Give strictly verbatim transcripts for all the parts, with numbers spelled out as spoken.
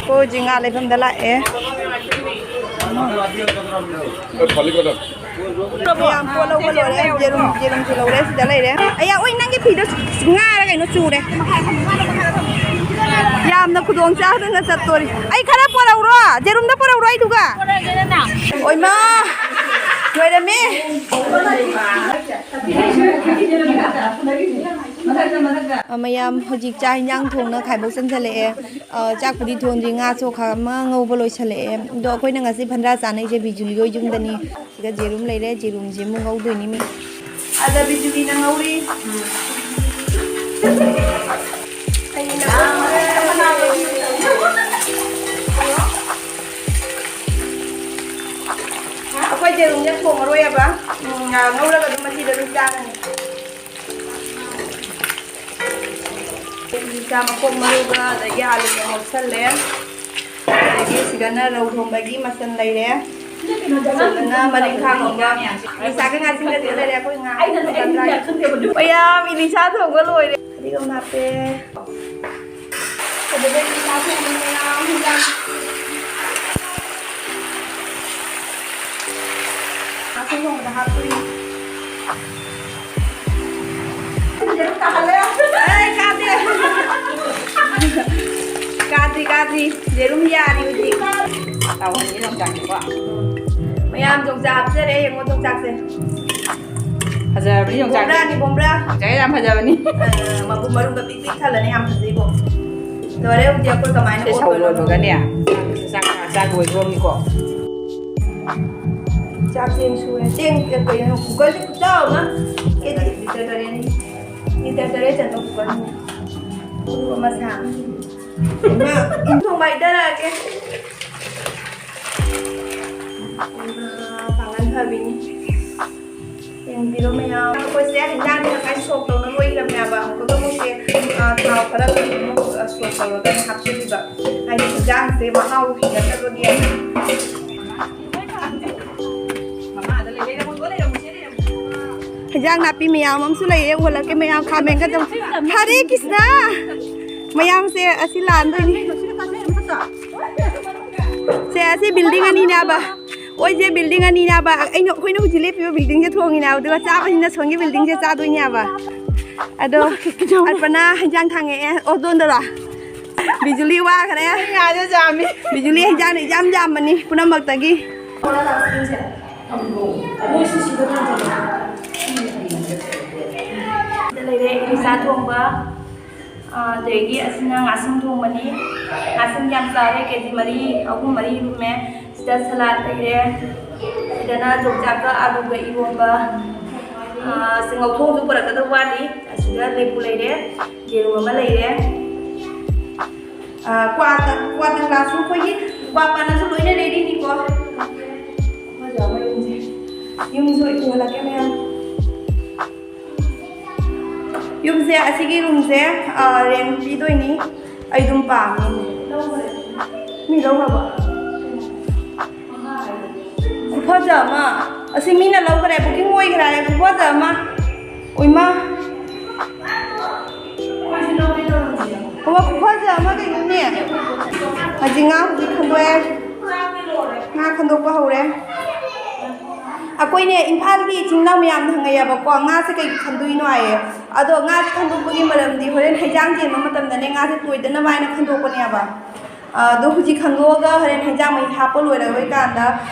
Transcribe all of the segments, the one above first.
ꯑꯩꯈꯣꯏ ꯍꯧꯖꯤꯛ ꯉꯥ ꯂꯩꯐꯝꯗ ꯂꯥꯛꯑꯦ꯫ ꯃꯌꯥꯝ ꯄꯣꯠ ꯂꯧꯕ ꯂꯣꯏꯔꯦ꯫ ꯌꯦꯔꯨꯝ, ꯌꯦꯔꯨꯝꯁꯨ ꯂꯧꯔꯦ꯫ ꯁꯤꯗ ꯂꯩꯔꯦ꯫ ꯑꯌꯥ, ꯑꯣꯏ, ꯅꯪꯒꯤ ꯐꯤꯗꯣ ꯉꯥꯔ ꯀꯩꯅꯣ ꯆꯨꯔꯦ꯫ ꯌꯥꯝꯅ ꯈꯨꯗꯣꯡ ꯆꯥꯗꯅ ꯆꯠꯇꯣꯔꯤ꯫ ꯑꯩ ꯈꯔ ꯄꯣꯔꯛꯎꯔꯣ? ꯌꯦꯔꯨꯝꯗ ꯄꯣꯔꯛꯎꯔꯣ ꯑꯩꯗꯨꯒ? ꯑꯣꯏꯃꯥ! ꯂꯣꯏꯔꯝꯃꯦ꯫ ꯑ, ꯃꯌꯥꯝ ꯍꯧꯖꯤꯛ ꯆꯥꯛ ꯏꯟꯖꯥꯡ ꯊꯣꯡꯅ ꯈꯥꯏꯕꯣꯛ ꯆꯟꯁꯜꯂꯛꯑꯦ꯫ ꯑ, ꯆꯥꯛꯄꯨꯗꯤ ꯊꯣꯡꯗ꯭ꯔꯤ, ꯉꯥ ꯆꯣꯛꯈꯥ ꯑꯃ ꯉꯧꯕ ꯂꯣꯏꯁꯜꯂꯛꯑꯦ꯫ ꯑꯗꯣ ꯑꯩꯈꯣꯏꯅ ꯉꯁꯤ ꯐꯟꯗ꯭ꯔꯥ ꯆꯥꯅꯩꯁꯦ ꯕꯤꯖꯨꯂꯤ ꯍꯣꯏ ꯌꯨꯝꯗꯅꯤ꯫ ꯁꯤꯒ ꯖꯦꯔꯨꯝ ꯂꯩꯔꯦ, ꯖꯦꯔꯨꯝꯁꯦ ꯑꯃꯨꯛ ꯉꯧꯗꯣꯏꯅꯤ ꯃꯤ꯫ ꯑꯗ ꯕꯤꯖꯨꯂꯤꯅ ꯉꯧꯔꯤ꯫ ꯑꯩꯅ ꯑꯩꯈꯣꯏ ꯖꯦꯔꯨꯝꯁꯦ ꯊꯣꯡꯉꯔꯣꯏꯕ꯫ ꯎꯝ, ꯉꯧꯔꯒ ꯑꯗꯨꯝ ꯃꯆꯤꯗ ꯑꯗꯨꯝ ꯆꯥꯒꯅꯤ꯫ ꯀꯣꯕꯤ ꯆꯥ ꯃꯀꯣꯛ ꯃꯔꯨꯒ ꯑꯗꯒꯤ ꯑꯥꯂꯨꯒ ꯉꯧꯁꯜꯂꯦ꯫ ꯑꯗꯒꯤ ꯁꯤꯗꯅ ꯔꯧ ꯊꯣꯡꯕꯒꯤ ꯃꯆꯜ ꯂꯩꯔꯦ꯫ ꯁꯤꯗꯅ ꯃꯔꯤꯡꯈꯥ ꯉꯧꯕ꯫ ꯏꯂꯤꯁꯥꯒ ꯉꯥꯁꯤꯡꯒꯗꯤ ꯂꯩꯔꯦ꯫ ꯑꯩꯈꯣꯏ ꯉꯥ ꯃꯌꯥꯝ ꯏꯂꯤꯁꯥ ꯊꯣꯡꯕ ꯂꯣꯏꯔꯦ꯫ ꯐꯗꯤꯒꯣꯝ ꯍꯥꯞꯄꯦ꯫ ꯑꯗꯨꯗꯒꯤ ꯏꯂꯤꯁꯥ ꯊꯣꯡꯕ ꯃꯌꯥꯝ ꯍꯤꯟꯖꯥꯡ ꯉꯥ ꯊꯣꯡꯕꯗ ꯍꯥꯞꯇꯣꯏꯅꯤ꯫ ꯌꯦꯔꯨꯝ ꯇꯥꯍꯜꯂꯦ꯫ ꯑꯩ ꯀꯥꯗꯦ꯫ ꯀꯥꯗ꯭ꯔꯤ, ꯀꯥꯗ꯭ꯔꯤ꯫ ꯌꯦꯔꯨꯝ ꯌꯥꯔꯤ ꯍꯧꯖꯤꯛ꯫ ꯇꯥꯎꯍꯟꯒꯦ ꯌꯣꯡꯆꯥꯛꯁꯦꯀꯣ꯫ ꯃꯌꯥꯝ ꯌꯣꯡꯆꯥꯛ ꯍꯥꯞꯆꯔꯦ, ꯌꯦꯡꯉꯣ ꯌꯣꯡꯆꯥꯛꯁꯦ꯫ ꯐꯖꯔꯕꯅꯤ ꯌꯣꯡꯆꯥꯛꯁꯦ꯫ ꯕꯣꯝꯕ꯭ꯔꯥꯅꯤ, ꯕꯣꯝꯕ꯭ꯔꯥ꯫ ꯌꯣꯡꯆꯥꯛꯁꯦ ꯌꯥꯝ ꯐꯖꯕꯅꯤ꯫ ꯑ, ꯃꯄꯨꯝ ꯃꯔꯨꯝꯒ ꯄꯤꯛ ꯄꯤꯛ ꯊꯜꯂꯅꯤ, ꯌꯥꯝ ꯐꯖꯩꯀꯣ꯫ ꯂꯣꯏꯔꯦ ꯍꯧꯖꯤꯛ ꯑꯩꯈꯣꯏ ꯀꯃꯥꯏꯅ ꯁꯤ ꯁꯧ ꯑꯣꯠꯇꯣꯏꯅꯣ? ꯂꯣꯏꯕꯒꯅꯦ꯫ ꯆꯥꯛ, ꯆꯥꯛ ꯂꯣꯏꯗ꯭ꯔꯣꯝꯅꯤꯀꯣ꯫ ꯆꯥꯛ ꯆꯦꯡ ꯁꯨꯔꯦ꯫ ꯆꯦꯡ ꯀꯩꯅꯣ, ꯀꯨꯀꯔꯁꯦ ꯈꯨꯆꯥꯎ ꯑꯃ꯫ ꯀꯦꯖꯤ ꯂꯤꯇꯔ ꯇꯔꯦꯠꯅꯤ꯫ ꯂꯤꯇꯔ ꯇꯔꯦꯠ ꯆꯟꯕ ꯀꯨꯀꯔꯅꯤ꯫ ꯑꯗꯨꯒ ꯃꯁꯥ꯫ ꯏꯃꯥ, ꯏꯟꯊꯣꯡꯕ ꯍꯥꯏꯊꯔꯛꯑꯒꯦ꯫ ꯏꯃꯥ, ꯄꯥꯡꯒꯜ ꯐꯕꯤꯅꯤ꯫ ꯌꯦꯡꯕꯤꯔꯣ ꯃꯌꯥꯝ꯫ ꯑꯩꯈꯣꯏꯁꯦ ꯍꯤꯟꯖꯥꯡꯗꯤ ꯉꯁꯥꯏ ꯁꯣꯛ ꯇꯧꯅ ꯂꯣꯏꯈ꯭ꯔꯕꯅꯦꯕ꯫ ꯑꯃꯨꯛꯀ ꯑꯃꯨꯛꯁꯦ, ꯑ, ꯊꯥꯎ ꯈꯔ ꯑꯃꯨꯛ, ꯑ, ꯁꯣꯛ ꯇꯧꯔꯒ ꯍꯥꯞꯆꯤꯜꯂꯤꯕ꯫ ꯍꯥꯏꯗꯤ ꯍꯤꯟꯖꯥꯡꯁꯦ ꯃꯍꯥꯎ ꯍꯦꯟꯒꯠꯅꯕꯒꯤ꯫ ꯏꯟꯖꯥꯡ ꯅꯥꯄꯤ ꯃꯌꯥꯝ ꯑꯃꯁꯨ ꯂꯩꯌꯦ, ꯎꯍꯜꯂꯛꯀꯦ ꯃꯌꯥꯝ, ꯈꯥꯃꯦꯟꯒ ꯆꯝ-, ꯍꯔꯦ ꯀ꯭ꯔꯤꯁꯅ! ꯃꯌꯥꯝꯁꯦ ꯑꯁꯤ ꯂꯥꯟꯗꯣꯏꯅꯤ꯫ ꯁꯦ, ꯑꯁꯤ building ꯑꯅꯤꯅꯦꯕ꯫ ꯑꯣꯏꯁꯦ building ꯑꯅꯤꯅꯦꯕ꯫ ꯑꯩꯅ, ꯑꯩꯈꯣꯏꯅ ꯍꯧꯖꯤꯛ ꯂꯦꯞꯄꯤꯕ buildingꯁꯦ ꯊꯣꯡꯉꯤꯅꯦꯕ, ꯑꯗꯨꯒ ꯆꯥꯕꯁꯤꯅ ꯁꯣꯝꯒꯤ buildingꯁꯦ ꯆꯥꯗꯣꯏꯅꯦꯕ꯫ ꯑꯗꯣ ꯑꯔꯄꯅ ꯍꯤꯟꯖꯥꯡ ꯊꯥꯡꯉꯛꯑꯦ꯫ ꯑꯣ, ꯗꯣꯟꯗꯔꯣ? ꯕꯤꯖꯨꯂꯤ ꯋꯥꯈ꯭ꯔꯦ꯫ ꯉꯥꯁꯦ ꯌꯥꯝꯃꯤ꯫ ꯕꯤꯖꯨꯂꯤ ꯍꯤꯟꯖꯥꯡꯅ ꯏꯌꯥꯝ ꯌꯥꯝꯕꯅꯤ ꯄꯨꯝꯅꯃꯛꯇꯒꯤ꯫ ꯁꯤꯗ ꯂꯩꯔꯦ ꯏꯂꯤꯁꯥ ꯊꯣꯡꯕ, ꯑꯗꯒꯤ ꯑꯁꯤꯅ ꯉꯥꯁꯤꯡ ꯊꯣꯡꯕꯅꯤ꯫ ꯉꯥꯁꯤꯡ ꯌꯥꯝ ꯆꯥꯔꯦ, ꯀꯦ ꯖꯤ ꯃꯔꯤ, ꯑꯍꯨꯝ ꯃꯔꯤ ꯂꯨꯝꯃꯦ꯫ ꯁꯤꯗ salad ꯂꯩꯔꯦ꯫ ꯁꯤꯗꯅ ꯌꯣꯡꯆꯥꯛꯀ ꯑꯂꯨꯒ ꯏꯔꯣꯝꯕ꯫ ꯑꯥ, ꯁꯤ ꯉꯧꯊꯣꯛꯑꯁꯨ ꯄꯨꯔꯛꯀꯗꯕ ꯋꯥꯠꯂꯤ꯫ ꯑꯁꯤꯗ ꯂꯦꯕꯨ ꯂꯩꯔꯦ, ꯌꯦꯔꯨꯝ ꯑꯃ ꯂꯩꯔꯦ꯫ ꯑꯥ, ꯀ꯭ꯋꯥ ꯇ-, ꯀ꯭ꯋꯥ ꯇꯪꯂꯥꯁꯨ ꯑꯩꯈꯣꯏꯒꯤ ꯀ꯭ꯋꯥ ꯄꯥꯟꯅꯁꯨ ꯂꯣꯏꯅ readyꯅꯤꯀꯣ꯫ ꯑꯩꯈꯣꯏ ꯖꯥ ꯍꯣꯏ ꯌꯨꯝꯁꯦ, ꯌꯨꯝꯁꯨ ꯎꯍꯜꯂꯛꯀꯦ ꯃꯌꯥꯝ꯫ ꯌꯨꯝꯁꯦ, ꯑꯁꯤꯒꯤ roomꯁꯦ, ꯑꯥ, rent ꯄꯤꯗꯣꯏꯅꯤ꯫ ꯑꯩ ꯑꯗꯨꯝ ꯄꯥꯝꯃꯦ꯫ ꯃꯤ ꯂꯧꯈ꯭ꯔꯕꯣ? ꯈꯨꯐꯖ ꯑꯃ꯫ ꯑꯁꯤ ꯃꯤꯅ ꯂꯧꯈ꯭ꯔꯦ, booking ꯑꯣꯏꯈ꯭ꯔꯦ꯫ ꯈꯨꯐꯖ ꯑꯃ꯫ ꯎꯏꯃꯥ꯫ ꯑꯣ, ꯈꯨꯐꯖ ꯑꯃ ꯀꯩꯅꯣꯅꯦ꯫ ꯍꯧꯖꯤꯛ ꯉꯥ ꯍꯧꯖꯤꯛ ꯈꯟꯗꯣꯛꯑꯦ꯫ ꯉꯥ ꯈꯟꯗꯣꯛꯄ ꯍꯧꯔꯦ꯫ ꯑꯩꯈꯣꯏꯅꯦ, ꯏꯝꯐꯥꯜꯒꯤ ꯏꯆꯤꯟ ꯏꯅꯥꯎ ꯃꯌꯥꯝꯅ ꯍꯪꯉꯛꯑꯦꯕꯀꯣ, ꯉꯥꯁꯦ ꯀꯩꯒꯤ ꯈꯟꯗꯣꯛꯏꯅꯣ ꯍꯥꯏꯌꯦ꯫ ꯑꯗꯣ ꯉꯥꯁꯦ ꯈꯟꯗꯣꯛꯄꯒꯤ ꯃꯔꯝꯗꯤ ꯍꯣꯔꯦꯟ ꯍꯩꯖꯥꯡ ꯆꯦꯟꯕ ꯃꯇꯝꯗꯅꯦ, ꯉꯥꯁꯦ ꯇꯣꯏꯗꯅꯕ ꯍꯥꯏꯅ ꯈꯟꯗꯣꯛꯄꯅꯦꯕ꯫ ꯑꯗꯣ ꯍꯧꯖꯤꯛ ꯈꯟꯗꯣꯛꯑꯒ ꯍꯣꯔꯦꯟ ꯍꯩꯖꯥꯡ ꯃꯍꯤ ꯍꯥꯞꯄ ꯂꯣꯏꯔꯕꯩ ꯀꯥꯟꯗ,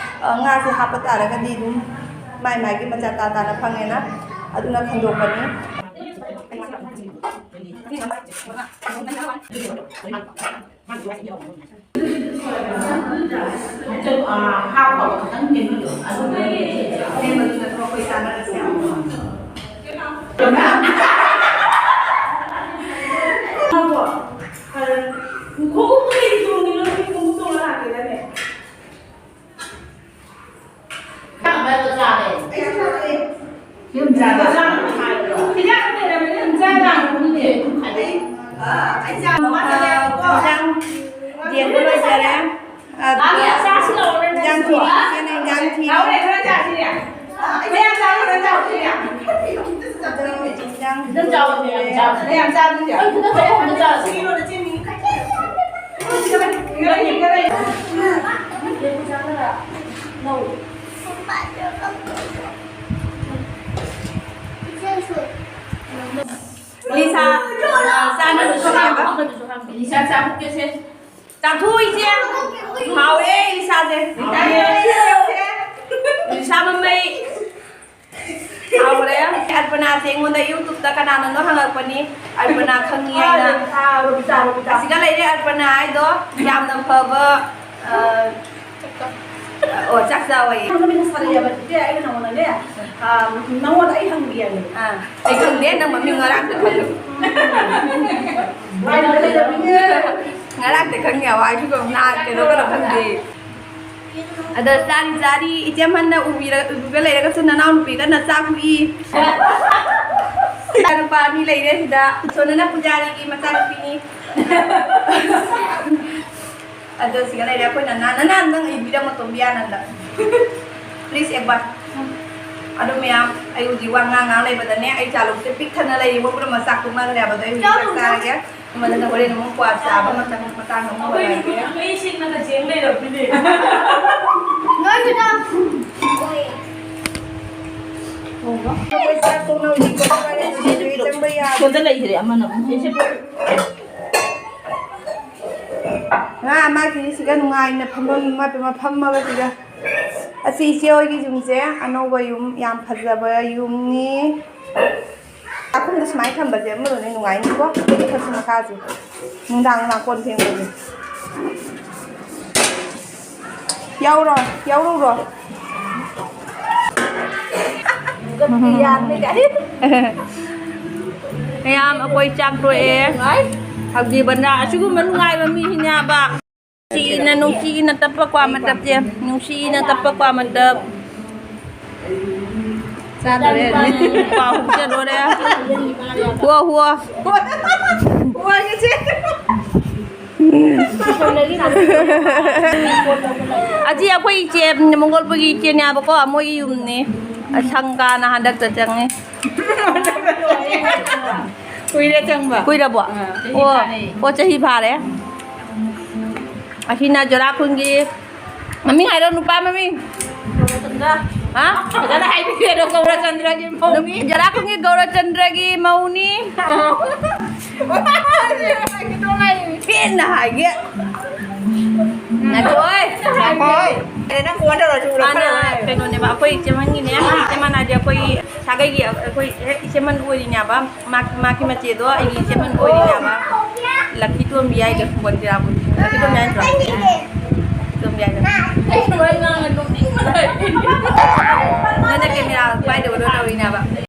ꯑ, ꯉꯥꯁꯦ ꯍꯥꯞꯄ ꯇꯥꯔꯒꯗꯤ ꯑꯗꯨꯝ ꯃꯥꯏ ꯃꯥꯏꯒꯤ ꯃꯆꯥ ꯇꯥ ꯇꯥꯅ ꯐꯪꯉꯦꯅ, ꯑꯗꯨꯅ ꯈꯟꯗꯣꯛꯄꯅꯤ꯫ ꯌꯦꯡꯕ ꯂꯣꯏꯖꯔꯦ꯫ ꯑꯗꯨꯒ ꯏꯟꯖꯥꯡ ꯊꯤꯔꯤ, ꯏꯆꯦꯅ ꯏꯟꯖꯥꯡ ꯊꯤꯔꯤ꯫ ꯌꯥꯝ ꯆꯥꯗꯣꯏꯁꯦ꯫ ꯑꯩ ꯈꯤꯇꯪ ꯆꯥꯎꯕ ꯑꯝꯇ ꯆꯥꯁꯤ꯫ ꯂꯤꯁꯥ, ꯆꯥꯅꯕꯁꯨ ꯂꯩꯕ? ꯂꯤꯁꯥ, ꯆꯥꯃꯨꯛꯀꯦꯁꯦ꯫ ꯆꯥꯊꯣꯛꯏꯁꯦ꯫ ꯍꯥꯎꯔꯦ ꯂꯤꯁꯥꯁꯦ꯫ ꯂꯤꯁꯥ ꯃꯃꯩ꯫ ꯍꯥꯎꯔꯦ꯫ ꯑꯜꯄꯅꯥꯁꯦ ꯑꯩꯉꯣꯟꯗ YouTube-ꯇ ꯀꯅꯥꯅꯣꯅꯣ ꯍꯪꯉꯛꯄꯅꯤ꯫ ꯑꯜꯄꯅꯥ ꯈꯪꯉꯤ ꯍꯥꯏꯅ꯫ ꯑꯥ, ꯔꯣꯕꯤꯇꯥ, ꯔꯣꯕꯤꯇꯥ꯫ ꯑꯁꯤꯒ ꯂꯩꯔꯦ ꯑꯜꯄꯅꯥ ꯍꯥꯏꯗꯣ꯫ ꯌꯥꯝꯅ ꯐꯕ, ꯑ, ꯑꯣ, ꯆꯥꯛ ꯆꯥꯎ ꯍꯥꯏꯌꯦ꯫ ꯅꯪꯅ ꯃꯤꯅ ꯁꯥꯟꯅꯩꯌꯦꯕ, ꯆꯤꯆꯦ, ꯑꯩꯅ ꯅꯉꯣꯟꯗꯅꯦ, ꯑꯥ, ꯅꯉꯣꯟꯗ ꯑꯩ ꯍꯪꯕꯤꯔꯒꯦ꯫ ꯑꯥ, ꯑꯩ ꯈꯪꯗꯦ, ꯅꯪ ꯃꯃꯤꯡ ꯉꯔꯥꯡꯇ ꯈꯪꯉꯤ꯫ ꯉꯔꯥꯡꯇ ꯈꯪꯉꯤ ꯍꯥꯏꯕ, ꯑꯩꯁꯨ ꯅꯍꯥꯟ ꯀꯩꯅꯣ ꯀꯩꯅꯣ ꯈꯪꯗꯦ꯫ ꯑꯗꯣ ꯆꯥꯔꯤ ꯆꯥꯔꯤ, ꯏꯆꯦ ꯑꯃꯅ ꯎꯕꯤꯔ-, ꯎꯕꯤꯕ ꯂꯩꯔꯒꯁꯨ ꯅꯅꯥꯎ ꯅꯨꯄꯤ ꯀꯟꯅ ꯆꯥꯛ ꯍꯨꯏ꯫ ꯏꯆꯥ ꯅꯨꯄꯥ ꯑꯅꯤ ꯂꯩꯔꯦ ꯁꯤꯗ꯫ ꯁꯣꯅꯅ ꯄꯨꯖꯥꯔꯤꯒꯤ ꯃꯆꯥꯅꯨꯄꯤꯅꯤ꯫ ꯑꯗꯣ ꯁꯤꯒ ꯂꯩꯔꯦ ꯑꯩꯈꯣꯏ ꯅꯅꯥ, ꯅꯅꯥ ꯅꯪ ꯏꯕꯤꯔꯝꯃꯣ ꯇꯣꯝꯕꯤ ꯑꯥꯅꯟꯗ꯫ Please, ꯑꯦꯛ ꯕꯥꯔ꯫ ꯑꯗꯣ ꯃꯌꯥꯝ, ꯑꯩ ꯍꯧꯖꯤꯛ ꯋꯥ ꯉꯥꯡ ꯉꯥꯡ ꯂꯩꯕꯗꯅꯦ, ꯑꯩ ꯆꯥꯂꯨꯛꯁꯦ ꯄꯤꯛ ꯊꯟꯅ ꯂꯩꯔꯤꯕ ꯄꯨꯝꯅꯃꯛ ꯆꯥꯛ ꯇꯣꯛꯅꯈ꯭ꯔꯦ ꯍꯥꯏꯕꯗꯣ ꯑꯩ ꯍꯧꯖꯤꯛ ꯆꯥꯛ ꯆꯥꯔꯒꯦ꯫ ꯃꯗꯨꯅ ꯍꯣꯔꯦꯟ ꯑꯃꯨꯛ ꯀ꯭ꯋꯥ ꯆꯥꯕ ꯃꯇꯝ ꯃꯇꯥꯡ ꯑꯃꯨꯛ ꯑꯣꯏꯔꯛꯑꯒꯦ꯫ ꯑꯩꯈꯣꯏ ꯏꯁꯤꯡꯅꯒ ꯆꯦꯡ ꯂꯩꯔꯝꯃꯤꯅꯦ꯫ ꯅꯣꯏꯁꯨ ꯆꯥꯎ꯫ ꯑꯩꯈꯣꯏ ꯆꯥꯛ ꯇꯣꯛꯅꯕꯗꯤ ꯀꯣ ꯆꯪꯕ ꯌꯥꯗꯦ꯫ ꯁꯣꯝꯗ ꯂꯩꯈ꯭ꯔꯦ ꯑꯃꯅ꯫ ꯉꯥ ꯃꯥꯒꯤ ꯁꯤꯒ ꯅꯨꯡꯉꯥꯏꯅ ꯐꯝꯐꯝ ꯏꯃꯥ ꯏꯄꯦꯝꯃ ꯐꯝꯃꯒ ꯁꯤꯒ꯫ ꯑꯁꯤ ꯏꯆꯦ ꯍꯣꯏꯒꯤ ꯌꯨꯝꯁꯦ ꯑꯅꯧꯕ ꯌꯨꯝ, ꯌꯥꯝ ꯐꯖꯕ ꯌꯨꯝꯅꯤ꯫ ꯆꯥꯛꯈꯨꯝꯗ ꯁꯨꯃꯥꯏꯅ ꯊꯝꯕꯁꯦ ꯑꯃꯔꯣꯝꯗ ꯅꯨꯡꯉꯥꯏꯅꯤꯀꯣ, ꯃꯊꯛꯁꯨ ꯃꯈꯥꯁꯨ꯫ ꯅꯨꯡꯗꯥꯡ ꯅꯨꯡꯗꯥꯡ ꯀꯣꯟ ꯐꯦꯡꯕꯁꯦ꯫ ꯌꯥꯎꯔꯣ, ꯌꯥꯎꯔꯨꯔꯣ꯫ ꯃꯌꯥꯝ ꯑꯩꯈꯣꯏ ꯆꯥꯛ ꯇꯣꯛꯑꯦ꯫ ꯍꯧꯖꯤꯛ ꯕꯟꯗꯥ ꯑꯁꯤꯒꯨꯝꯕ ꯅꯨꯡꯉꯥꯏꯕ ꯃꯤꯁꯤꯅꯦꯕ꯫ ꯅꯨꯡꯁꯤꯅ, ꯅꯨꯡꯁꯤꯅ ꯇꯞꯄ ꯀ꯭ꯋꯥ ꯃꯇꯞꯁꯦ, ꯅꯨꯡꯁꯤꯅ ꯇꯞꯄ ꯀ꯭ꯋꯥ ꯃꯇꯞ꯫ ꯆꯥꯗꯣꯔꯦ꯫ ꯀ꯭ꯋꯥ ꯍꯨꯞꯆꯗꯣꯔꯦ꯫ ꯍꯨꯋꯣ, ꯍꯨꯋꯣ꯫ ꯑꯁꯤ ꯑꯩꯈꯣꯏ ꯏꯆꯦ, ꯃꯪꯒꯣꯜꯄꯨꯔꯒꯤ ꯏꯆꯦꯅꯦꯕꯀꯣ, ꯃꯣꯏꯒꯤ ꯌꯨꯝꯅꯤ꯫ ꯁꯪꯒꯥꯅ ꯍꯟꯗꯛꯇ ꯆꯪꯉꯤ꯫ ꯀꯨꯏꯔꯦ ꯆꯪꯕ꯫ ꯀꯨꯏꯔꯕꯣ? ꯑꯥ, ꯆꯍꯤ ꯑꯣ, ꯐꯥꯔꯦ꯫ ꯑꯣ, ꯆꯍꯤ ꯐꯥꯔꯦ꯫ ꯑꯁꯤꯅ ꯖꯣꯔꯥꯈꯨꯟꯒꯤ ꯃꯃꯤꯡ ꯍꯥꯏꯔꯣ, ꯅꯨꯄꯥ ꯃꯃꯤꯡ꯫ ꯍꯥ? ꯐꯖꯅ ꯍꯥꯏꯕꯤꯔꯦ, ꯒꯧꯔꯆꯟꯗ꯭ꯔꯒꯤ ꯃꯧꯅꯤ꯫ ꯖꯣꯔꯥꯈꯨꯟꯒꯤ ꯒꯧꯔꯆꯟꯗ꯭ꯔꯒꯤ ꯃꯧꯅꯤ꯫ ꯄꯦꯟꯅ ꯍꯥꯏꯒꯦ꯫ ꯉꯥꯏꯈꯣ, ꯍꯣꯏ꯫ ꯉꯥꯏꯈꯣ꯫ ꯑꯦ, ꯅꯪ phone ꯇꯧꯔꯁꯨ ꯃꯥꯅ ꯂꯧꯈꯠꯂꯔꯣꯏ꯫ ꯀꯩꯅꯣꯅꯦꯕ, ꯑꯩꯈꯣꯏ ꯏꯆꯦꯃꯟꯒꯤꯅꯦ, ꯏꯆꯦꯃꯟ ꯍꯥꯏꯗꯤ ꯑꯩꯈꯣꯏ ꯁꯥꯒꯩꯒꯤ, ꯑꯩꯈꯣꯏ ꯍꯦꯛ ꯏꯆꯦꯃꯟ ꯑꯣꯏꯔꯤꯅꯦꯕ꯫ ꯃꯥ-, ꯃꯥꯒꯤ ꯃꯆꯦꯗꯣ ꯑꯩꯒꯤ ꯏꯆꯦꯃꯟ ꯑꯣꯏꯔꯤꯅꯦꯕ꯫ ꯂꯛꯀꯤ ꯇꯣꯝꯕꯤ ꯍꯥꯏꯗꯣ, ꯈꯨꯝꯕꯣꯟ ꯀꯦꯔꯥꯕꯨ꯫ ꯂꯛꯀꯤ ꯇꯣꯝꯕꯤ ꯍꯥꯏꯗ꯭ꯔꯣ? ꯇꯣꯝꯕꯤ ꯍꯥꯏꯗꯣ꯫ ꯑꯩ ꯁꯨꯃꯥꯏꯅ ꯉꯥꯡꯉ ꯅꯣꯛꯅꯤꯡꯕꯅ ꯑꯩ꯫ ꯅꯪꯅ camera ꯄꯥꯏꯗꯕꯗꯣ ꯇꯧꯔꯤꯅꯦꯕ꯫